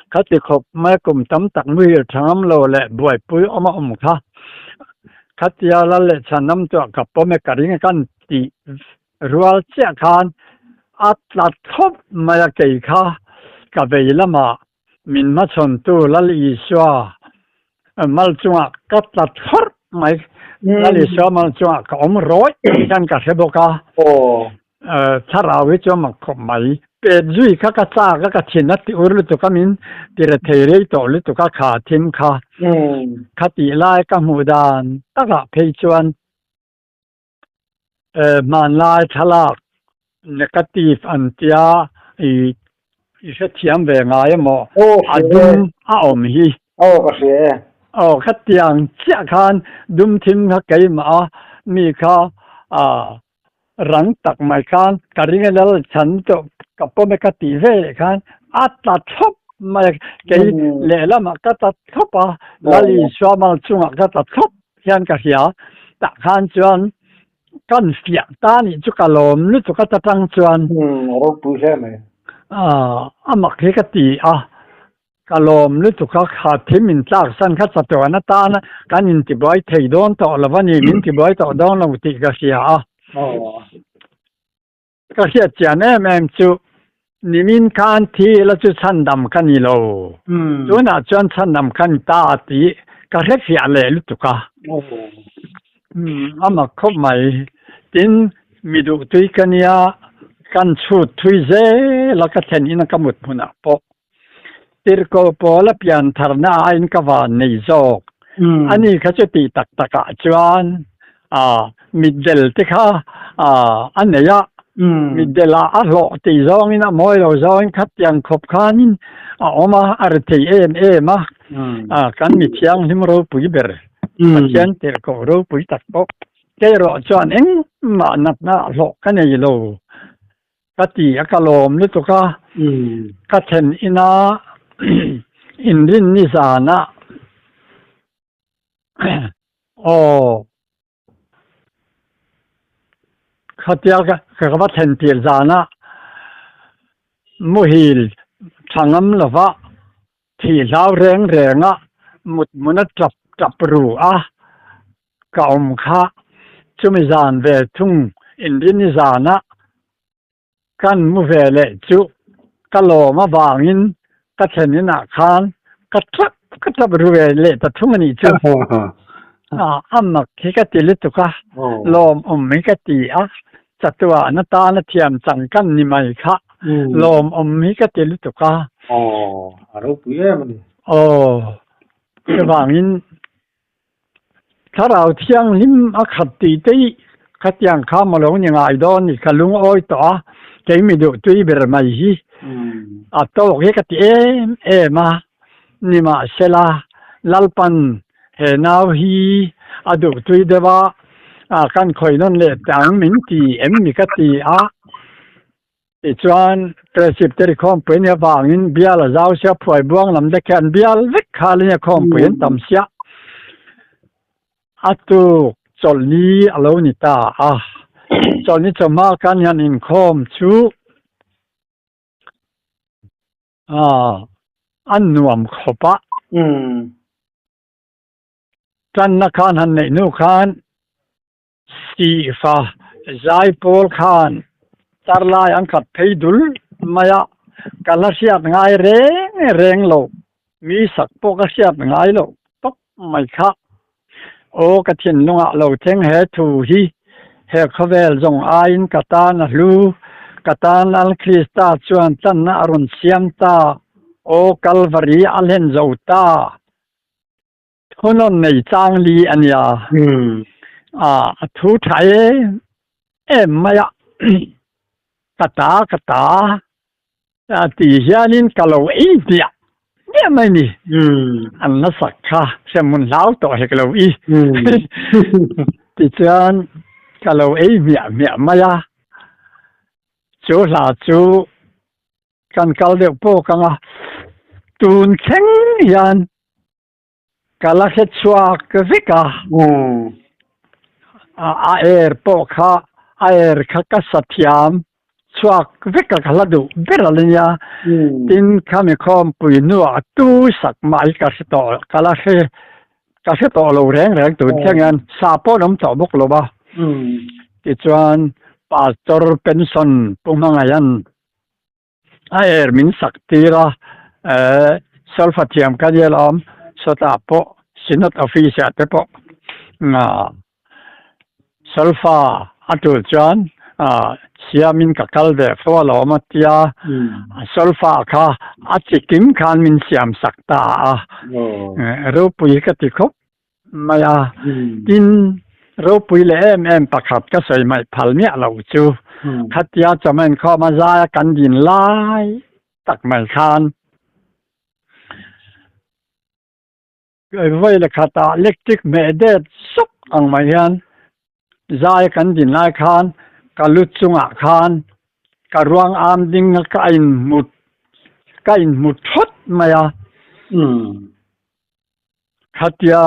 Khati khawp mai kum tam tak muhil tha ngam lo leh buaipui awm a awm kha. Khatia lal leh chhanam chuah ka pawm e ka ring a kan tih rual chiah khan a tla thlawp mai a kei kha ka vei lamah min hmachhawntu Lal Isua mal chungah ka tla thlawrh mai. Lal Isua mal chungah ka awm rawih hian ka hre bawk a. Thlarau hi chu a mak khawp mai. Pet zui kha ka chak a, ka thin a ti ur lutuk a, min ti re thei rei tawh lutuk a kha thim kha. Kha tih lai ka hmuh dan takah phei chuan hmanlai thlalak negative an tia i i hrethiam ve ngai emaw a dum a awm hi. Aw ka hria e. Aw khatiang chiah khan dum thim kha keimah a mi kha rang tak mai khan ka ring a lal chhan tawh ka pawm e ka tih ve leh khan a tla thlawp mai a, kei lehlamah ka tla thlawp a, Lal Isua mal chungah ka tla thlawp hian ka hria, tah khan chuan kan fiah ta nih chu ka lawm lutuk a ta tang chuan. A ropui hle mai. A mak hi ka ti a, Ka lawm lutuk a, kha thim min tlak san kha chatuan atana kan intibuai thei dawn tawh lo a ni, min tibuai tawh dawn lo tih ka hria a. Ka hriat chian em em chu nimin khan thi ila chu chhandam ka ni lo, tunah chuan chhandam ka ni ta tih ka hrefiah leh lutuk a. A mak khawp mai. Tin, mi duh tui ka nia, kan chhut thui zel a ka thlen ina ka mut hmunah pawh. Tirhkoh pawl a pian tharna aiin ka van nei zawk. Ani kha chu tih tak takah chuan mitdel te kha a nei a, mitdel ah a hlawh tih zawngin a mawi lo zawngin khatiang khawp khanin a awm a, a ri thei em em a, kan mi thianghlim ropui ber, Pathian tirhkoh ropui tak pawh kei erawh chuan engmah natna hlawh ka nei lo. Ka ti a, ka lawm lutuk a, ka thlen ina inrinni zanah aw khatia ka va thlen tir zanah muhil tha ngam lova thih hlau reng renga mut hmuna tap tap ru a ka awm kha chumi zan ve thung inrinni zanah kan mu ve leh chu ka lawm avangin ka thlen inah khan ka tap ka tap ru ve leh ta thung a nih chu. A mak hi ka ti lutuk a, lawmawm hi ka ti a, chatuahna tana thiam chang kan ni mai kha, lawmawm hi ka ti lutuk a. Aw, a ropui em a ni. Aw, chuvangin Thlarau Thianghlim a khat tih te hi khatiang kha maw lo ni ngai dawn ni ka lungawi tawh a, kei mi duh tui ber mai hi a tawk hi ka ti em em a, nimahsela Lalpan he nau hi a duh tui deuh a, kan khawi nawn leh teh ang min ti em ni ka ti a. Tichuan, Presbytery khawmpui nia vangin bial a zau sia, phuai buang lam te khian bial vek khal ania khawmpui an tam sia. A tuk chawlhni a lo ni ta a, chawlhni chawhma kan hian inkhawm chu a nuam khawp a. Tanna khan han neih hnu khan Sihfa zaipawl khan tarlai an khat phei dul mai a, ka la hriat ngai reng reng lo, mi sak pawh ka hriat ngai lo tawp mai kha. Aw ka thinlungah lo thleng he thu hi, he khawvel zawng aiin ka tan a hlu, ka tan Lal Krista chuan tlanna a rawn siam ta, aw Kalvari a hlen zo ta. Thunawn nei chang li a nia. A thu tha em em mai a, ka ta ka ta tih hianin ka lo ei hmiah hmiah mai ni. An la sak kha hremhmun hlau tawh hek lo i. Tichuan ka lo ei hmiah hmiah mai a, chu hla chu kan kal deuh pawk ang a, tun thleng hian Ka la hre chhuak vek a. A er pawh kha a er kha ka sa thiam chhuak vek a ka hla duh ber a la nia. Tin, khami khawmpui hnuah tu sak mah hi ka hre tawh ka la hre ka hre tawh lo reng reng tun thleng hian sa pawh an awm tawh bawk lo va. Tichuan, Pastor pension Pu Hmangaihan a er min sak tir a, solfa thiam ka nia lawm, sawtah pawh Synod office ah te pawh solfa a tul chuan siamin ka kal ve fo alawm a tia, solfa kha a chikim khan min siam sak ta a, ropui ka ti khawp mai a. Tin, ropui leh em em pakhat ka sawi hmaih phal miah lo chu khatia chawhmeh inkhawm a zaia kan din lai tak mai khan vawi leh khatah electric hmeh det sawk ang mai hian zai kan din lai khan ka lu chungah khan ka ruang am ding a ka inhmu ka inhmu thawt mai a. Khatia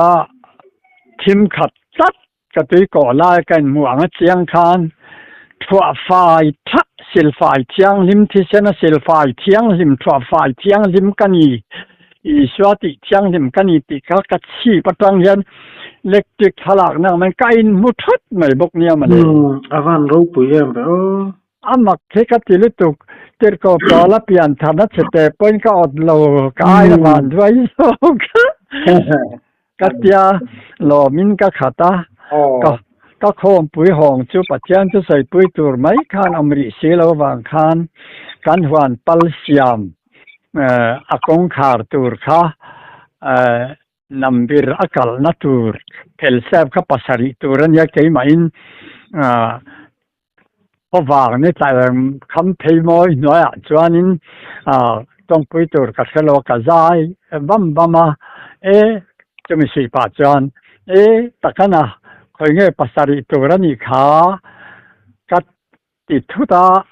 thim khat tlat ka tui kawh lai ka inhmuh ang a chiang khan thuah fai thah silfai thianghlim thisena silfai thianghlim thuah fai thianghlim ka ni Isua tih thianghlim ka ni tih kha ka chhip atang hian electric thlalakna ang mai ka inhmu thut mai bawk nia mawle. A van ropui em ve aw. A mak hi ka ti lutuk, tirhkoh pawl a pian tharna chhe teh pawhin ka awt lo, ka ai a van duai zawk ka tia lawmin ka khat a, ka ka khawmpui hawng chu Pathian chu sawipui tur mai khan awm rih si lo vang khan kan huan pal siam a kawngkhar tur kha Nambir a kalna tur phelsep kha pasarih tur a nia keimahin khawvang ni tlaih kham phei mawi hnuaiah chuanin tawngpui tur ka hre lo a ka zai bam bam a e chumi suih pah chuan e takana khawi nge pasarih tur a nih kha ka Ti thut a,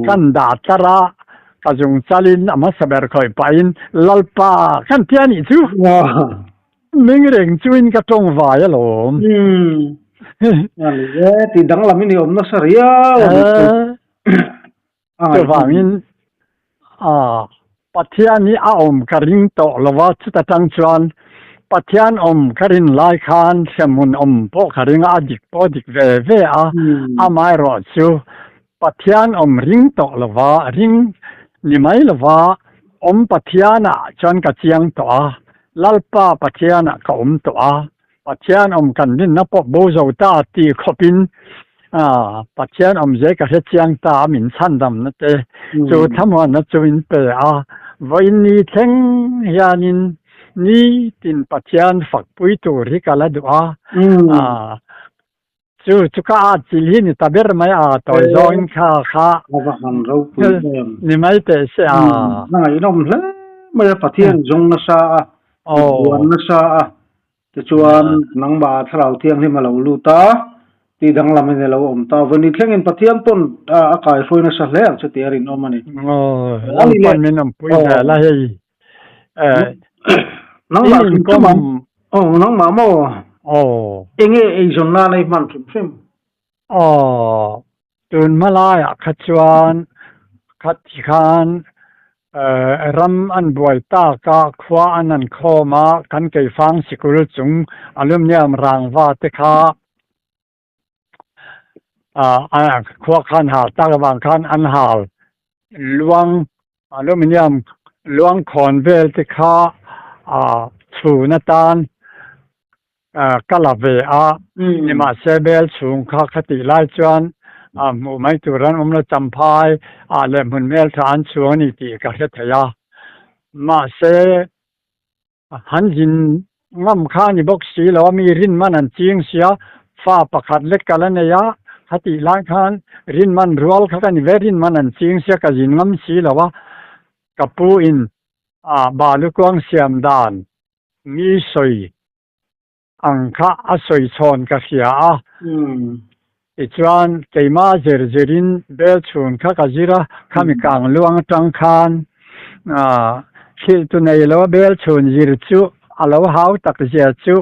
kan dah tlar a, ka zung chalin a hmasa ber khawih pahin Lalpa kan ti a nih chu. Ming reng chuin ka tawng vai alawm. A ni e, ti danglam in i awm nasa riau a nih chu. Chuvangin Pathian hi a awm ka ring tawh lo va, chuta tang chuan Pathian awm ka rin lai khan hremhmun awm pawh ka ring a, a dik pawh a dik ve ve a, amaherawh chu Pathian awm ring tawh lo va, ring ni mai lo va, awm Pathianah chuan ka chiang tawh a, Lalpa Pathianah ka awm tawh a, Pathian awm kan rinna pawh bo zo ta ti khawpin Pathian awm zia ka hre chiang ta a min chhandamna te chu thlamuanna chu min pe a, vawiin ni thleng hianin nitin Pathian fakpui tur hi ka la duh a, chu chu ka at chilh hi ni ta ber mai a tawi zawngin kha kha ni mai teh se a. Hmangaih hle mai a Pathian zawng nasa a, buan nasa a. Tichuan, nangmah Thlarau Thianghlim a lo lut a, tih danglamin a lo awm ta. Vawni thlengin Pathian pawn a kaihruai nasa hle ang chu tih a rinawm a ni. Aw, Lalpan min awmpui zel a hei. Nangmah hrim hrim ang. Aw, nangmah maw? Aw. Enge eizawn nan a i hman hrim hrim? Aw, tun hma laiah kha chuan khati khan ram an buai tak a, khua an han khawm a, kan keifang sikul chung alumnium rangva te kha khua khan hal tak avang khan an hal luang aluminium luang khawn vel te kha chhun atan Ka la ve a, nimahse bel chhung kha kha tih lai chuan hmuh mai tur an awm lo, Champhai ah leh hmun hmeltha an chhung a ni tih ka hre thei a, mahse han zin ngam kha a ni bawk si lo a, mi rin man an ching sia, fa pakhat lek ka la nei a, kha tih lai khan rin man rual kha ka ni ve, rin man an ching sia ka zin ngam si lo a, ka pu in balu kuang siam dan Mi sawi ang kha a sawi chhawn ka hria a. Tichuan, keimah zir zirin bel chhun kha ka zir a, khami kang luang atang khan hrilhtu nei lo a bel chhun zir chu a lo hau tak zia chu.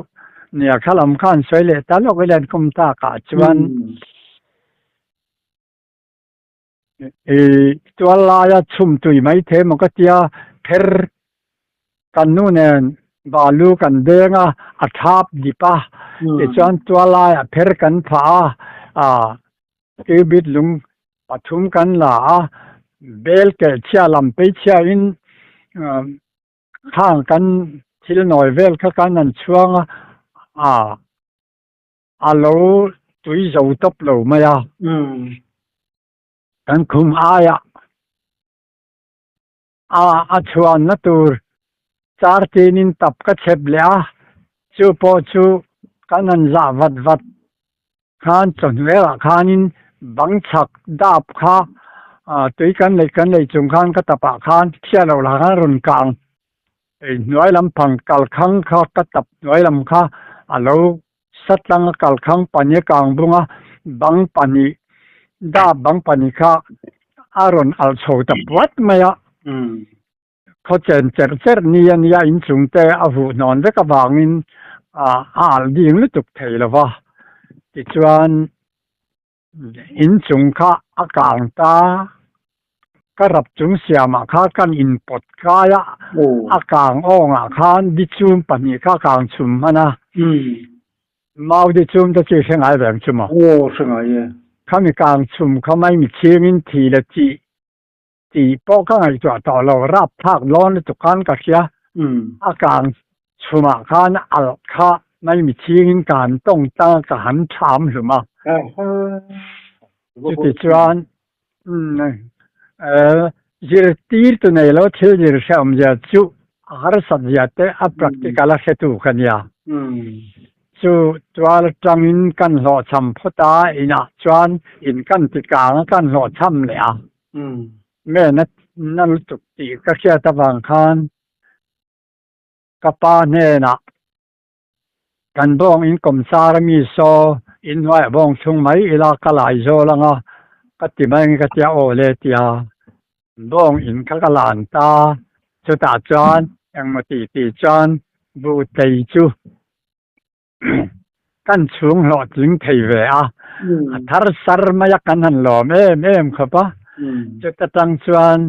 Nia kha lam khan sawi leh ta lawk i len kum takah chuan i tual laia chhum tui mai thei maw ka tia pher kan nu nen balu kan deng a, a thap dip a, tichuan tual laiah pher kan phah a, ah cubit lung pathum kan la a, bel kelh chhia lam phei chhia in Khang kan thil nawi vel kha kan han chhuang a, ah a lo tui zo tawp lo mai a. Kan khum aiah a a chhuanna tur char tinin tap ka chhep leh a, chu pawh chu kan han zah vat vat Khan chawhnuaiah khanin bang chhak dap kha tui kan lei kan lei chung khan ka tapah khan chhiat loh lah khan rawn kang ei hnuai lam phang kalkhang kha ka tap hnuai lam kha a lo sa tlang a kalkhang pahnih a kang bung a bang pahnih dap bang pahnih kha a rawn alh chho ta puat mai a. Khaw chen cherh cherh ni a nia inchung te a huh hnawn vek avangin a alh ding lutuk thei lo va, tichuan inchung kha a kang ta, ka rap chung siamah kha kan inpawt kai a, a kang awngah khan di chum pahnih kha a kang chhum hman a, mau di chum te chu i hre ngai ve ang chu maw? Aw hre ngai e. Khami kang chhum kha mai mithiangin thi le chih Tih pawh ka ngaihtuah tawh lo, rap thlak dawn lutuk khan ka hria. A kang chhumah khan alh kha mai mithiangin ka han tawng tang a, ka han tham hlum a. Chuti chuan zirtirtu nei lo thil zir hrehawmzia chu a harsat zia te a practical a hretu ka nia. Chu tual atangin kan hlawhchham phawt a, inah chuan in kan ti kang a, kan hlawhchham leh a. Mena na lutuk tih ka hriat avang khan ka pa hnenah kan bawng in kawmsar ami saw inhnuaiah bawng chhung mai ila ka lai zawl anga ka ti mai ang ka tia aw le tia bawng in kha ka lan ta chutah chuan engmaw tih tih chuan buhtlei chu Kan chhung hlawhtling thei ve a, a thar sar mai a kan han lawm em em khawp a. Chuta tang chuan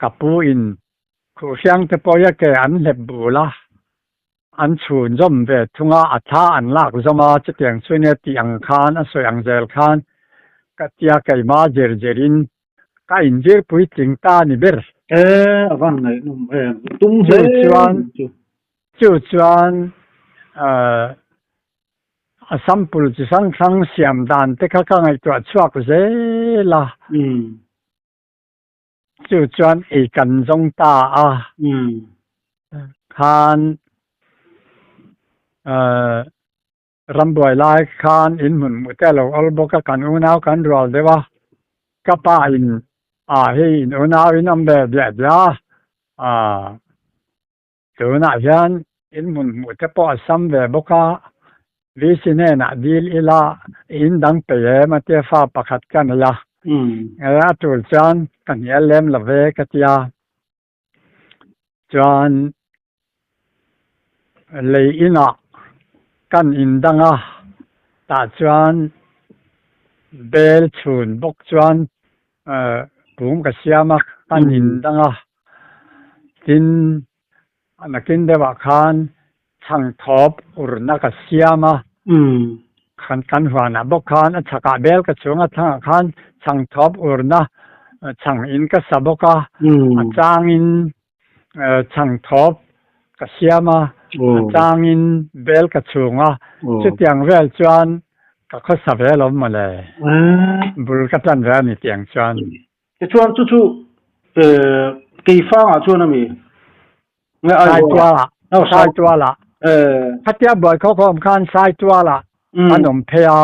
ka pu in khuhhriang te pawh hi ke an hlep bul a, an chhun zawm ve thung a, a thla an lak zawm a, chutiang chu nia tih ang khan a sawi ang zel khan ka tia keimah zir zir in ka inzir puitling ta a ni ber. E, a van ngaihnawm em, tum hle chu. Chu chuan a sample chi hrang hrang siam dan te kha ka ngaihtuah chhuak zel a. Chu chuan ei kan zawng ta a. Khan Rambuai lai khan in hmun hmuh te a lo awl bawk a, kan unau kan rual deuh a, ka pa in ah hei in unau in awm ve biah biah a, ah tunah hian in hmun hmuh te pawh a sam ve bawk a, VC hnenah dil ila in dang pe em a tia fa pakhat ka nei a, a tul chuan ka hnial lem lo ve ka tia. Chuan lei inah kan indang a, tah chuan bel chhun bawk chuan pum ka siam a, kan indang a. Tin, nakin deuhah khan Chhangthawp urna ka siam a, khan kan huanah bawk khan a chhakah bel ka chhung a thangah khan chhangthawp urna chhang in ka sa bawk a, a changin chhangthawp ka siam a, a changin bel ka chhung a, chutiang vel chuan ka khawsa ve lo mawle, bul ka tan ve a ni tiang chuan. Tichuan chu chu keifangah chuan a mi? Saitualah, Saitualah. Khatia buai khaw khawm khan Saitualah an awm phei a.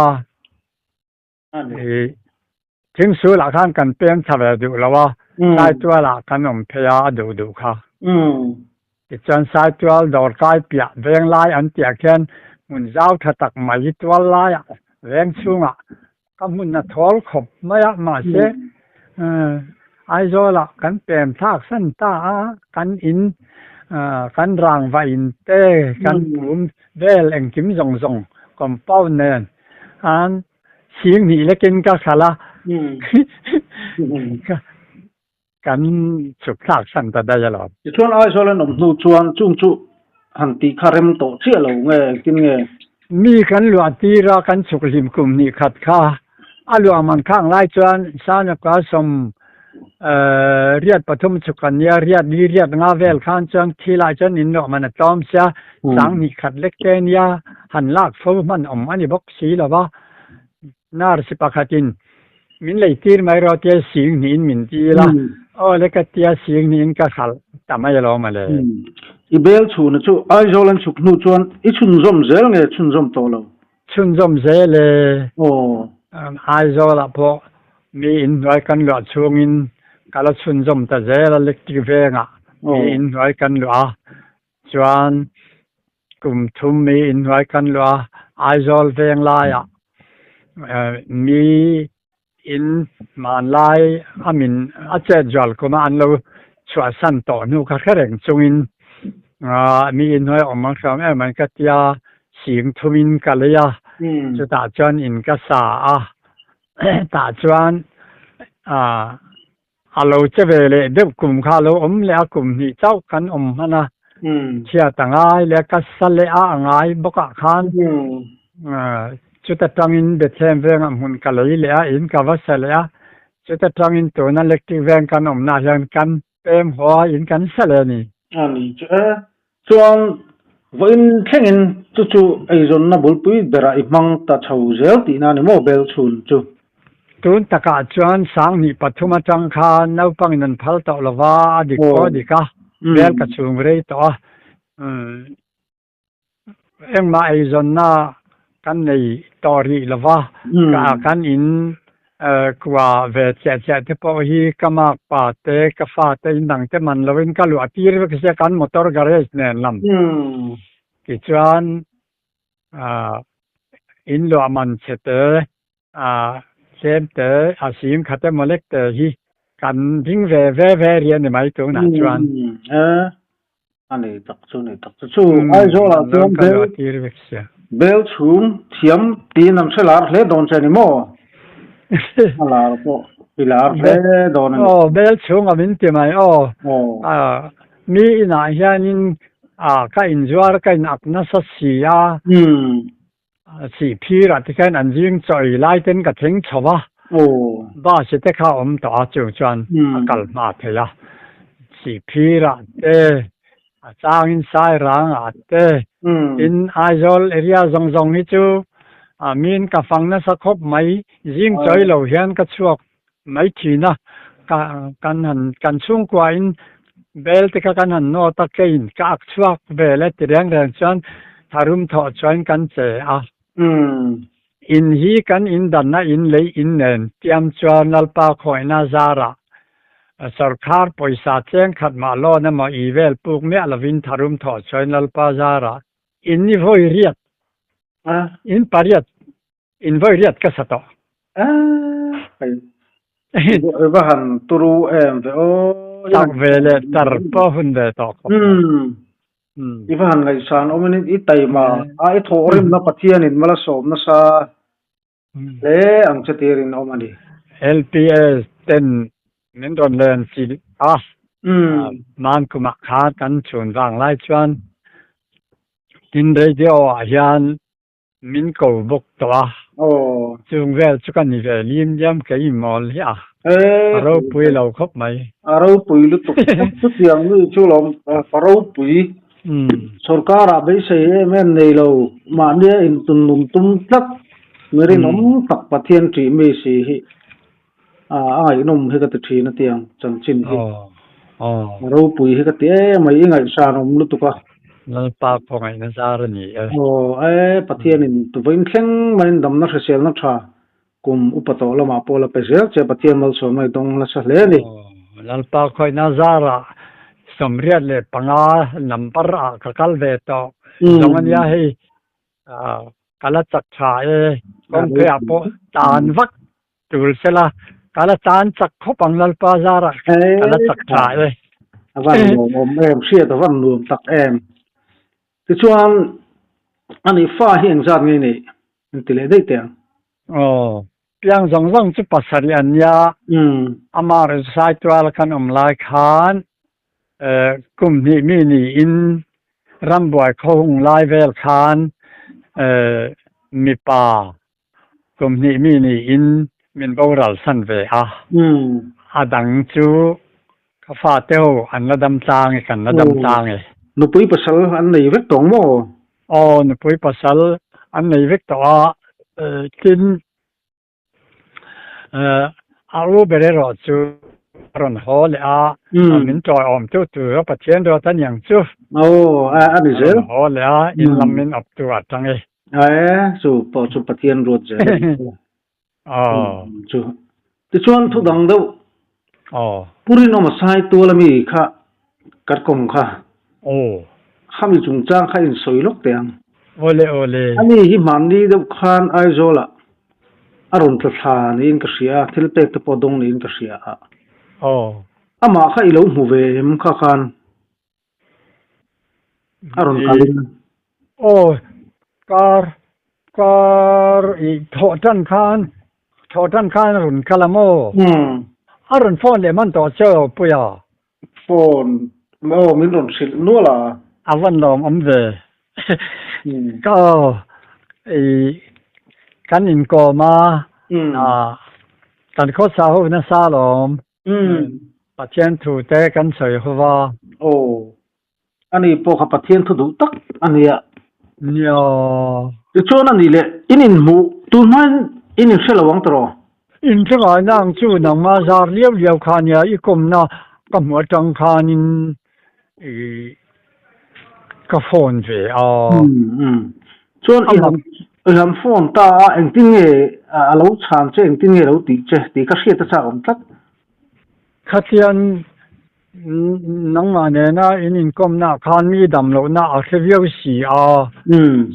Thingsulah khan kan peng tha ve duh lo a, Saitualah kan awm phei a, a duh duh kha. Tichuan Saitual dawrkai piah veng lai an tih ah khian hmun zau tha tak mai tual laiah veng chhungah Ka hmun a thawl khawp mai a, mahse Aizawlah kan pem thlak san ta a, kan in Kan rangva in te, kan pum vel engkim zawng zawng compound nen an sing hnih lekin ka khalh a, kan chhuk thlak san ta daih alawm. Tichuan Aizawl an awm hnu chuan chung chu han tih kha rem tawh chiah lo nge engtin nge? Mi kan luah tir a, kan chhuk hlim kum hnih khat kha a luah man khang lai chuan Sanaka sawm riat pathum chhuk an nia, riat li riat nga vel khan chuan thi lai chuan in luah man a tlawm sia, sang hnih khat lek te nia han lak fo hman awm a ni bawk si lo va. Nurse pakhatin min lei tir mai rawh tia sing hnihin min dil a, aw le ka tia sing hnihin ka hralh ta mai alawm a le. I bel chhuna chu Aizawl an chhuk hnu chuan i chhunzawm zel nge chhunzawm tawh lo? Chhunzawm zel e. Aizawlah pawh mi inhnuai kan luah chhungin ka la chhunzawm ta zel a, Electric vengah mi inhnuai kan luah a, Chuan kum thum mi inhnuai kan luah a, Aizawl veng laiah mi in hmanlai a min a chet zual kum a an lo chhuahsan tawh hnu kha hre reng chungin mi inhnuai awm ang hram em an ka tia sing thumin ka lei a, chutah chuan in ka sa a, tah chuan A lo che ve leh deuh kum kha a lo awm leh a, kum hnih chauh kan awm hman a, chhiat a ngai leh a, ka sa leh a a ngai bawk ah khan chuta tangin Bethlehem vengah hmun ka lei leh a, in ka va sa leh a, chuta tangin tuna electric veng kan awmna ah hian kan pem haw a, in kan sa leh a ni. A ni chu e, chuan vawiin thlengin chu chu eizawnna bulpui berah i hmang ta chho zel tihna a ni maw Belchhun chu? Tun takah chuan Sanghnih pathum atang khan naupangin an phal tawh lo va, a dik pawh a dik a, bel ka chhung rei tawh a. Engmah eizawnna kan nei tawh rih lo va, kan in kua ve chiah chiah te pawh hi ka makpa te, ka fa te in dang te man lovin ka luah tir vek sia kan motor garage nen lam. Tichuan in luah man chhe te A tlem te, a sing khat emaw lek te hi kan ding ve ve ve ri a ni mai tunah chuan. E, a nei tak chu nei tak chu. Chu Aizawl ah chuan bel bel chhum thiam tiin an hre lar hle dawn che a ni maw? A lar pawh i lar hle dawn a ni. Aw, bel chhung a min ti mai aw. Mi inah hianin ka inzuar ka in ak nasa si a. Sihphir ah te khan an zing chaw ei lai ten ka thleng chho a, bus te kha a awm tawh a chu chuan a kal hma thei a, Sihphir ah te a changin Sairang ah te tin Aizawl area zawng zawng hi chu min ka fang nasa khawp mai, zing chaw ei lo hian ka chhuak mai thin a, ka kan han kan chhungkua in bel te kha kan han nawt a, keiin ka ak chhuak vel e ti reng reng chuan tharum thawh chuan kan che a. In hi kan in danna in lei in nen tiam chuan Lalpa khawihna zarah sawrkhar pawisa cheng khat mah lawn emaw i vel puk miah lovin tharum thawh chuan Lalpa zarah in i vawi riat in pariat In vawi riat ka sa tawh. Hei va han turu em ve aw. Chak ve leh tar pawh hun ve tawh khawp mai. I va han ngaihsan awm in i taima a i thawhrimna Pathianin mal a sawm nasa hle ang che tir in awm a ni. LPS ten min rawn len chilh a, man kumah khan kan chhun vang lai chuan tin radio ah hian Min ko bawk tawh a. Chung vel chu ka ni ve lim diam kei mawl hi a. A ropui lo khawp mai. A ropui lutuk chutiang mi chu lawm pa ropui. Sorkar ah beisei em em nei lo mahnia intunnun tum tlat mi rinawm tak Pathian ṭih mi si hi a ngaihnawm hi ka ti ṭhin a tiang chanchin hi. A ropui hi ka ti em mai i ngaihsan awm lutuk a. Lalpa khawngaihna zar a ni e. Aw e Pathianin tuvain thleng maiin damna hriselna tha kum upa tawh lamah pawh la pe zel che Pathian malsawmna i dawng nasa hle a ni. Aw Lalpa khawngaihna zarah 75 number ah ka kal ve tawh zawng a nia hei ka la chak tha e kawngpui ah pawh tan vak Tul sela, ka la tan chak khawp ang Lalpa zarah ka la chak tha e. A van nuam awm em, hriat a van nuam tak em. Tichuan, ani fa hi engzat nge nei? Inti leh daih teh ang. Aw, piang zawng zawng chu pasarih an nia. Amah Saitual kan awm lai khan kum hnih mi niin rambuai khawhung lai vel khan mipa Kum hnih mi niin min boral san ve a, a dang chu ka fate ho an la dam tlang e, kan la dam tlang e. Nupui pasal an nei vek tawh ang maw? Aw, nupui pasal an nei vek tawh a, tin a u ber erawh chu a rawn haw leh a, min tawiawm tu tur a Pathian ruat a niang chu. Aw, a ni zel. A rawn haw leh a, in lam min awp tu a tang e. Ae, chu pawh chu Pathian ruat zel a ni chu. Aw. Chu. Tichuan thu dang deuh. Aw. Pu Rinawma sai tual ami kha kan kawm kha. Aw. Khami chungchang kha in sawi lawk teh ang. Awle awle. Ani hi hmanni deuh khan Aizawlah a rawn tla thla niin ka hria a, thil pek te pawh dawng niin ka hria a. Aw. Amah kha i lo hmu ve em kha khan? A rawn kal in. Aw, kar kar i thawh tan khan thawh tan khan a rawn kal a maw? A rawn phone leh hman tawh che aw Puia. Phone aw min rawn hrilh nual a. A van lawm awm ve. Ka aw i kan inkawm a, kan khawsa ho nasa alawm. Pathian thu te kan sawi ho va. Aw, ani pawh kha Pathian thu duh tak a nia. Nia. Tichuan a nih leh in inhmuh tun hmain in inhre lo ang tawh. Inhre ngai na ang chu nangma zar liau liau kha nia i kawmna ka hmuh atang khanin i ka phone ve a. Chuan i han i han phone ta a engtin nge a lo chhan che engtin nge lo tih che tih ka hriat a chak awm tlat. Khatian nangmah nena in inkawmna ah khan mi dam lohna a hre viau si a.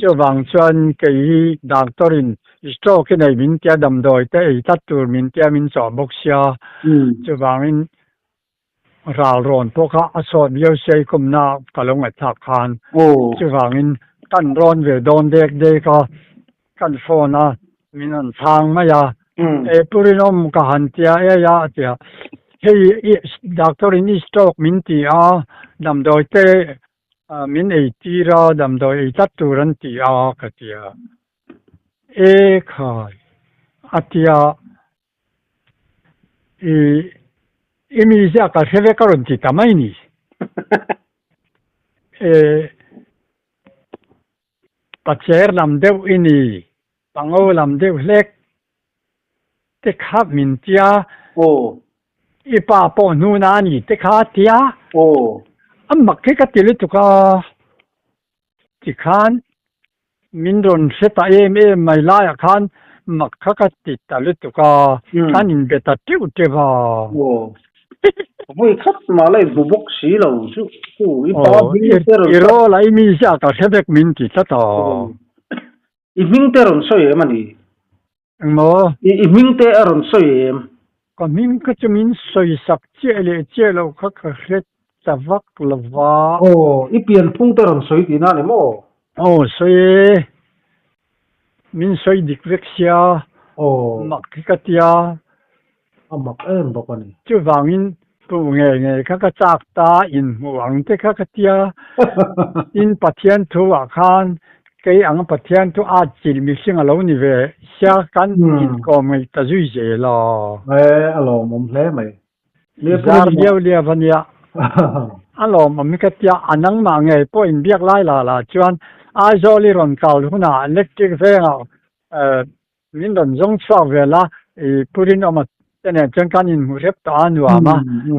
Chuvang chuan kei hi doctor in stroke i nei min tia damdawi te ei tlat tur min tia min chawh bawk sia. Chuvangin Ral rawn pawh kha a sawt viau sia i kumna ka lo ngaihthlak khan. Chuvangin kan rawn ve dawn dek dek a, kan phone a min han chhang mai a, E Pu Rinawm ka han tia ei a a ti a, hei i doctor in i stroke min ti a, damdawi te min ei tir a, damdawi ei tlat tur an ti a ka ti a, E khai a ti a. I i mi ziak a hre vek a rawn ti ta mai ni. E pacher lam deuh i ni, pango lam deuh hlek te kha min tia. Aw. I pa pawh hnuna a ni te kha a tia. Aw. A mak hi ka ti lutuk a, tikhan Min rawn hre ta em em mai laiah khan mak kha ka ti ta lutuk a, kan inbe ta teuh teuh a. Aw, vawi khat mah la inhmu bawk si lo chu chu i pa hming te rawn I rawl a i mi ziah ka hre vek min ti tlat a. I hming te rawn sawi em a ni? Engmaw? I hming te a rawn sawi em? Ka hming kha chu min sawi sak chiah leh chiah loh kha ka hre ta vak lo va. Aw, i pianphung te rawn sawi tihna a ni maw? Aw, sawi e. Min sawi dik vek sia. Aw. Mak hi ka tia. A mak em bawk a ni. Chuvangin tu nge nge kha ka chak ta inhmuh ang te kha ka tia. Tin Pathian thu ah khan kei ang Pathian thu at chilh mihring a lo ni ve sia kan inkawm ngaih ta zui zel a. E, a lawmawm hle mai. Zar liau liau a nia. A lawmawm hi ka tia, a nangmah ngei pawh inbiak lai la la chuan Aizawl i rawn kal hunah electric vengah Min rawn zawng chhuak vel a, i Pu Rinawma te nen chuan kan inhmuh hrep tawh a nuam a,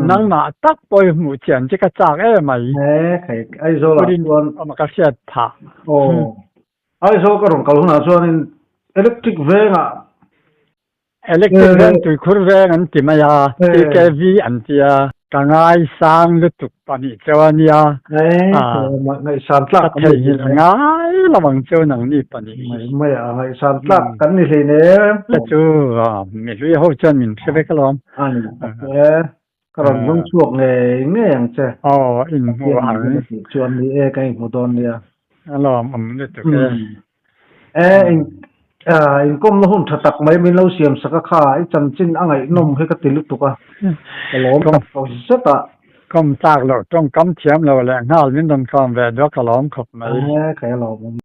nangmah tak pawh i hmuh chian chu ka chak em mai. He khai Aizawl ah chuan. Pu Rinawma ka hriat phah. Aw Aizawl ka rawn kal hunah chuanin electric vengah. Electric veng tuikhur veng an ti mai a, TKV an ti a. Ka ngaisang lutuk pahnih cheu a nia. Ngaihsan tlak kan ni hleinem. Ka ngai lo ang cheu nang ni pahnih hi. Mai mai a ngaihsan tlak kan ni hleinem. Ka chu mi hlui ho chuan min hre vek alawm. A ni tak e. Ka rawn zawng chhuak ngei ngei ang che. Aw, inhmu ang. Chuan ni e, ka inhmu dawn nia. A lawm awm lutuk e. E, in inkawmna hun tha tak mai min lo siam sak a kha, i chanchin a ngaihnawm hi ka ti lutuk a. Ka lawm tak tawh zet a. Kawm tlak loh tawngkam thiam lo leh nghal min rawn kawm ve duak ka lawm khawp mai. E, ka lawm awm.